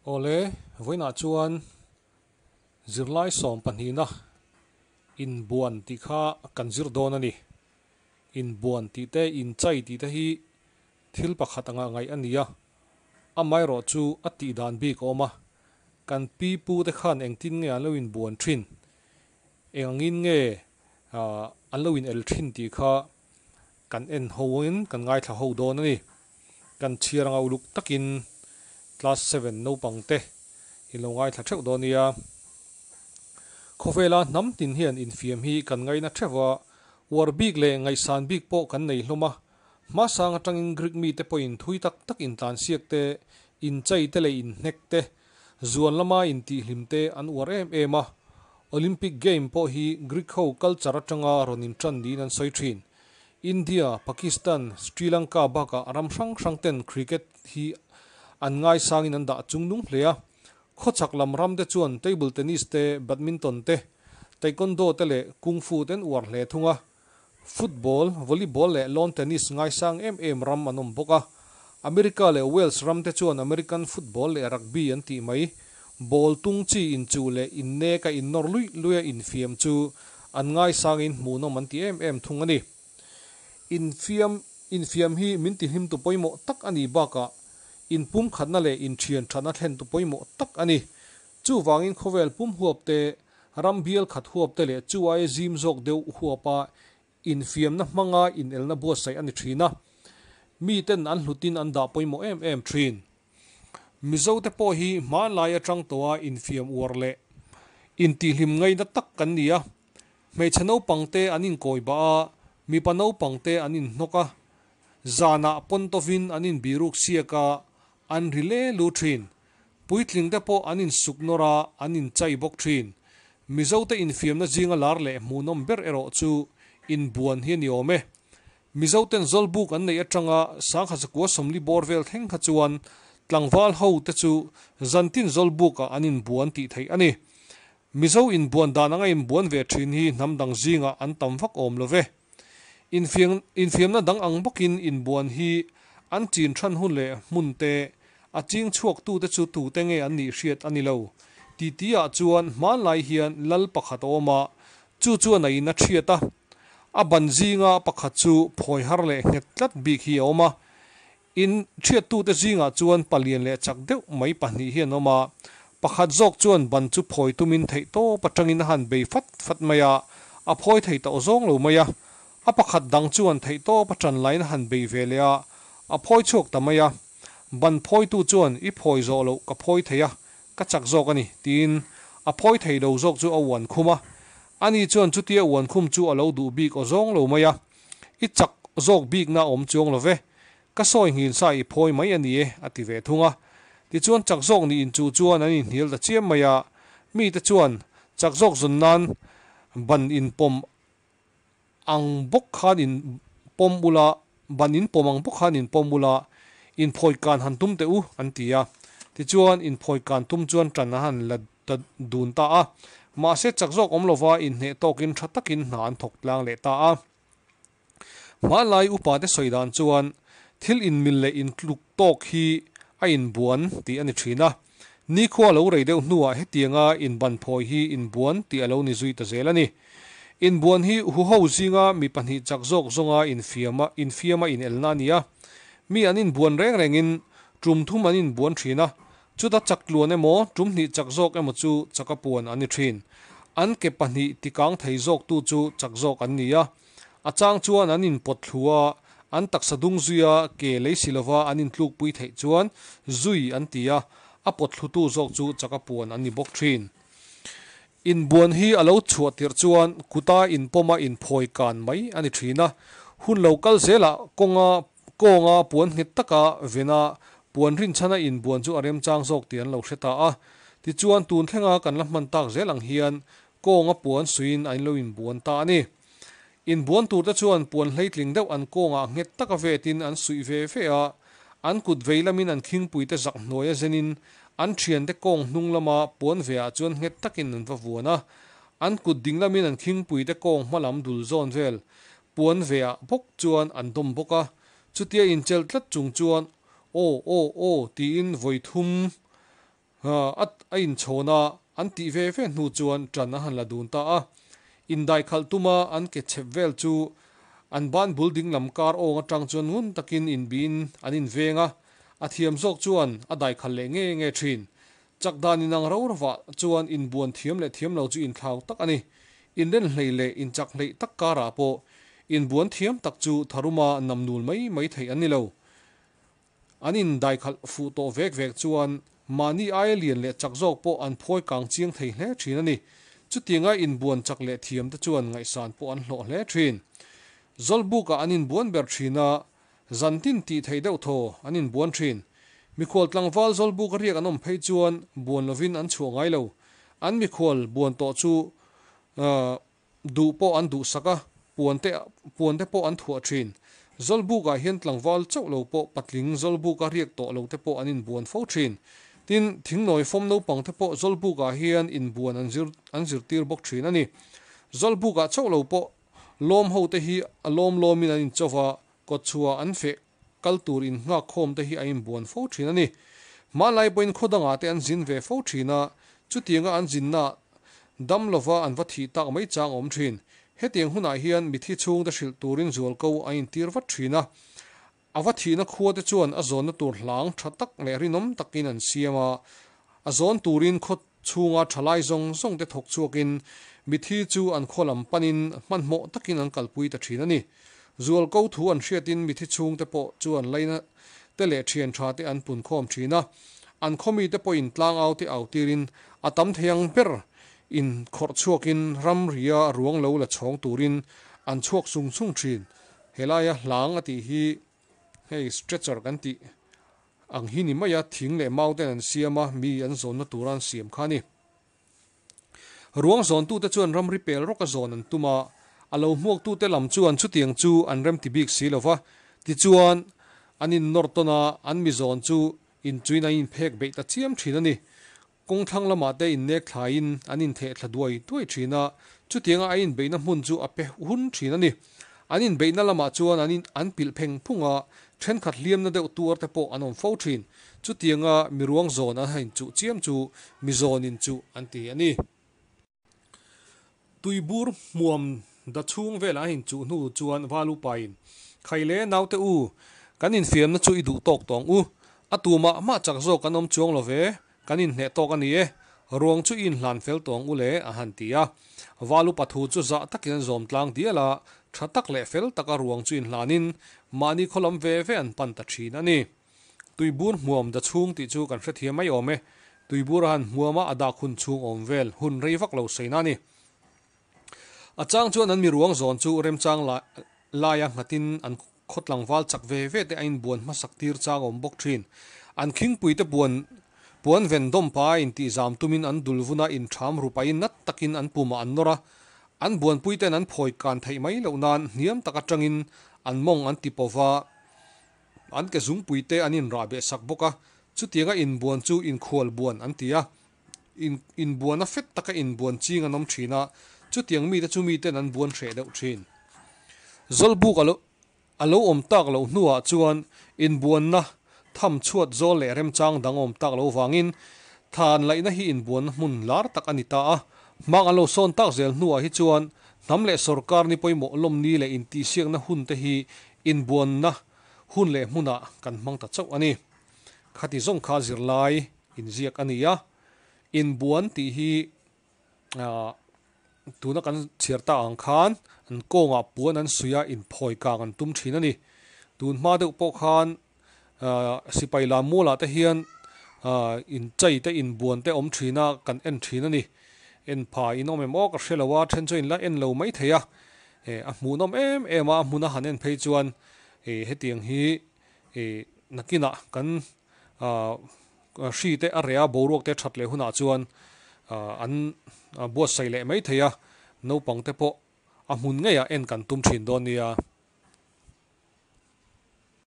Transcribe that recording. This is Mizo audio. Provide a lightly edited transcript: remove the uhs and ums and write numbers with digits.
Awle, vawiinah chuan zirlai sawm pahnihna inbuan tih kha kan zir dawn a ni. Inbuan tih te, inchai tih te hi thil pakhat anga ngaih a ni a, amaherawh chu a tih dan bik a awm a, kan pi pu te khan engtin nge an lo inbuan thin, eng angin nge an lo in el thin tih kha kan en ho in kan ngaithla ho dawn a ni. Kan chhiar anga uluk takin class seven naupang te in lo ngaithla theuh dawn nia. Khawvela hnam tin hian infiam hi kan ngaina theuh a, uar bik leh ngaihsan bik pawh kan nei hlawm a. Hmasang atangin Greek mite pawhin thui tak tak intlansiak te, inchei te leh inhnek te, Zuan lama intihhlim te an uar em em a, Olympic Game pawh hi Greek ho culture atanga rawn intan niin an sawi thin. India, Pakistan, Sri Lanka bakah ram hrang hrang ten cricket hi an ngaisangin an dah chungnung hle a. Khawchhak lam ram te chuan table tennis te, badminton te, taekwondo te leh kung fu te an uar hle thung a. Football, volleyball leh lawn tennis ngaisang em em ram an awm bawk a. America leh Wales ram te chuan American football leh rugby an tih mai. Ball tung chi inchuh leh innek a innawr luih luih a infiam chu an ngaisangin hmuhnawm an ti em em thung a ni. Infiam infiam hi min tihlimtu pawimawh tak a nih bakah inpumkhatna leh inthian thatna thlentu pawimawh tak a ni. Chuvangin khawvel pum huap te Ram bial khat huap te leh chu aia zim zawk deuh huapa infiamna hmanga inelna buatsaih a ni thin a, miten an hlutin an dah pawimawh em em thin. Mizote pawh hi hmanlai atang tawha infiam uar leh intihhlim ngaina tak kan ni a, hmeichhe naupangte an inkawi bah a, mipa naupangte an inhnawk a, zanah pawntovin an inbiruk siak a, an ri le lu thin. Puitling te pawh an insuk nawr a, an inchai bawk thin. Mizote infiamna zinga lar leh hmuhnawm ber erawh chu inbuan hi a ni awm e. Mizoten Zawlbuk an neih atanga sangha zakua sawmli bawr vel thleng kha chuan tlangval ho te chu zantin Zawlbukah an inbuan tih theih a ni. Mizo inbuan dan anga inbuan ve thin hi hnam dang zingah an tam vak awm lo ve. Infiamna dang ang bawkin inbuan hi an chin than hun leh hmun te, a ching chhuaktute chu tute nge an nih hriat a ni lo. Titi-ah chuan hmanlai hian lal pakhat a awm a, chu chuan a in a thiat a. A ban zinga pakhat chu phawi har leh nghet tlat bik hi a awm a. In thiattute zingah chuan palian leh chak deuh mai pahnih hi an awm a, pakhat zawk chuan ban chu phawi tumin theihtawp atangin a han bei fat fat mai a, a phawi thei tawh zawng lo mai a. A pakhat dang chuan theihtawp a tan laiin a han bei ve leh a, a phawi chhuak ta mai a. Ban phawitu chuan i phawi zawh loh ka phawi thei a, ka chak zawk a ni, tiin a phawi thei lo zawk chu a uan khum a. Ani chuan chutia uan khum chu a lo duh bik aw zawng lo mai a. I chak zawk bikna a awm chuang lo ve. Ka sawi nghin sa i phawi mai a ni e, a ti ve thung a. Tichuan chak zawk nih inchuh chuan an inhnial ta chiam mai a. Mite chuan chak zawk zawn nan ban inpawm ang bawk khan in pawm ula, ban inpawm ang bawk khan in pawm ula, inphawi kan han tum teh u, an ti a. Tichuan inphawi kan tum chuan tan a han la ta dun ta a. Mahse chak zawk awm lova inhneh tawkin tha takin hna an thawk tlang leh ta a. Hmanlai upate sawi dan chuan thil inmil leh intluk tawk hi a inbuan tih a ni thin a. Nikhua lo rei deuh hnuah hetianga inban phawi hi inbuan tih a lo ni zui ta zel a ni. Inbuan hi huho zinga mi pahnih chak zawk zawnga infiama infiama inelna a ni a. Mi an inbuan reng rengin tum thum an inbuan thin a, Chuta chak tluan emaw, tum hnih chak zawk emaw chu chaka puan an ni thin. An ke pahnih tikang thei zawktu chu chak zawk an ni a. A chang chuan an inpawt thlu a, an taksa dung zuia ke lei si lova an intlukpui theih chuan zui an ti a, a pawt thlutu zawk chu chaka puan an ni bawk thin. Inbuan hi a lo chhuah tirh chuan kuta inpawma inphawi kan mai a ni thin a, hun lo kal zelah kawnga Kawnga puan nghet taka vena puan rinchhana inbuan chu a remchang zawk tih an lo hre ta a. Tichuan, tun thlenga kan la hman tak zel ang hian kawnga puan suiin a inlo inbuan ta a ni. Inbuan turte chuan puan hleitling deuh an kawngah nghet taka vetin an suih ve ve a, an kut vei lamin an khingpuite zak hnuaia zenin an thiante kawng hnung lama puan veah chuan nghet takin an va vuan a. An kut ding lamin an khingpuite kawng hma lam dul zawn vel Puan veah bawk chuan an dawm bawk a, chutia inchelh tlat chung chuan aw aw aw tiin vawi thum A inchhawn a, an tih ve ve hnu chuan ṭan a han la dun ta a. Indaikhalh tuma an ke chhep vel chu an ban bul dinglam kar awng aṭang chuan ngun takin inbiin an inveng a, a thiam zawk chuan a daikhalh leh nge nge ṭhin. Chak dan inang ro rovah chuan inbuan thiam leh thiam lo chu inthlau tak a ni. Inren hlei leh inchak hleih tak karah pawh inbuan thiam tak chu tharuma namnul mai mai theih an ni lo. An indaikhalh fuh tawh vek vek chuan mahni aia lian leh chak zawk pawh an phawi kang chiang thei hle thin a ni. Chutianga inbuan chak leh thiam te chuan ngaihsan pawh an hlawh hle thin. Zawlbukah an inbuan ber thin a, zan tin tih theih deuh thaw an inbuan thin. Mikhual tlangval Zawlbuk a riak an awm phei chuan buan lovin an chhuah ngai lo. An mikhual buan tawh chu Duh pawh an duhsak a, puan te puan te pawh an thuah thin. Zawlbukah hian tlangval chauh lo pawh patling Zawlbuka riak tawh lo te pawh an inbuan fo thin. Tin, thingnawi fawm naupang te pawh Zawlbukah hian inbuan an zir an zirtir bawk thin a ni. Zawlbukah chauh lo pawh lawm ho te hi a lawm lawmin an incho va, kawtchhuah an feh kal tur innghak khawm te hi a inbuan fo thin a ni. Hmanlai pawhin khaw dangah te an zin ve fo thin a, chutianga an zinna dam lova an va thih tak mai chang a awm thin. Hetiang hunah hian mithi chhungte hrilh turin zualko a intir vat thin a, a va thihna khua te chuan a zawnna tur hlang tha tak leh rinawm takin an siam a, a zawn turin khaw chhunga thalai zawng zawng te thawk chhuakin mithi chu an khaw lam panin hmanhmawh takin an kalpui ta thin a ni. Zualko thu an hriatin mithi chhungte pawh chuan laina te leh thian tha te an pun khawm thin a, an khawmi te pawhin tlangau te au tirin a tam thei ang ber in khawrh chhuakin ramria ruang lo la chhawng turin an chhuak sung sung thin. Helaia hlang a tih hi hei stretcher kan tih ang hi ni mai a, thing leh mau ten an siam a, mi an zawnna tura an siam kha a ni. Ruang zawntute chuan ramri pel rawka zawn an tum a, a lo hmuaktute lam chuan chutiang chu an remti bik si lo va, tichuan an innawr tawn a, an mi zawn chu inchuin an inphek beih ta chiam thin a ni. Kawngthlang lamah te innek thlaiin an intheh thla duai duai thin a, chutianga a inbeihna hmun chu a pe hun thin a ni. An inbeihna lamah chuan an in an pilh pheng phung a, thenkhat hliamna deuh tuar te pawh an awm fo thin. Chutianga miruang zawn an hain chuh chiam chu mi zawn in chuh an ti a ni. Tuibur hmuam da chhung velah a inchuh hnu chuan Valupain, Khai le naute u, kan infiamna chu i duh tawk tawng u. A tu mah mah chak zawk kan awm chuang lo ve, kan inhneh tawk a ni e. Ruang chu i inhlan fel tawng u le, a han ti a. Valupa thu chu zah takin an zawm tlang dial a, tha tak leh fel taka ruang chu inhlanin mahni khaw lam ve ve an pan ta thin a ni. Tuibur hmuam da chhung tih chu kan hrethiam mai awm e. Tuibur a han hmuam a, a dak hun chhung awm vel hun rei vak lo saina a ni. A chang chuan an miruang zawn chu remchang laia nghatin an khaw tlangval chak ve ve te a inbuan hmasak tir chang awm bawk thin. An khingpui te puan puan ven dawm pa a intihzam tumin an dul vuna intham ru pahin nat takin an pumah an nawr a, an buanpui ten an phawi kan theih mai loh nan hniam tak atangin an mawng an ti pawh va. An ke zungpui te an inrah beh sak bawk a, chutianga inbuan chu inkhual buan an ti a. In inbuana fet taka inbuan ching an awm thin a, chutiang mite chu miten an buan hreh deuh thin. Zawlbuk a lo a lo awm tak loh hnuah chuan inbuanna tham chhuat zawl leh remchang dang awm tak lo vangin than laihna hi inbuanna hmun lar tak a ni ta a. Hmang an lo sawn tak zel hnuah hi chuan hnam leh sawrkar ni pawimawh lawmni leh intihsiakna hun te hi Inbuanna hun leh hmunah kan hmang ta chauh a ni. Khati zawng kha zirlai inziak a ni a, inbuan tih hi tuna kan chhiar ta ang khan an kawngah puan an suih a, inphawi kang an tum thin a ni. Tun hma deuh pawh khan sipai lam mualah te hian inchei te inbuan te awm thin a, kan en thin a ni. En pha in awm em aw ka hre lo a, then chu in la en lo mai thei a. A hmuhnawm em em a, a hmun a han en phei chuan hetiang hi nakinah kan hri te a reh a, boruak te that leh hunah chuan an buatsaih leh mai thei a, naupang te pawh a hmun ngeiah en kan tum thin dawn nia.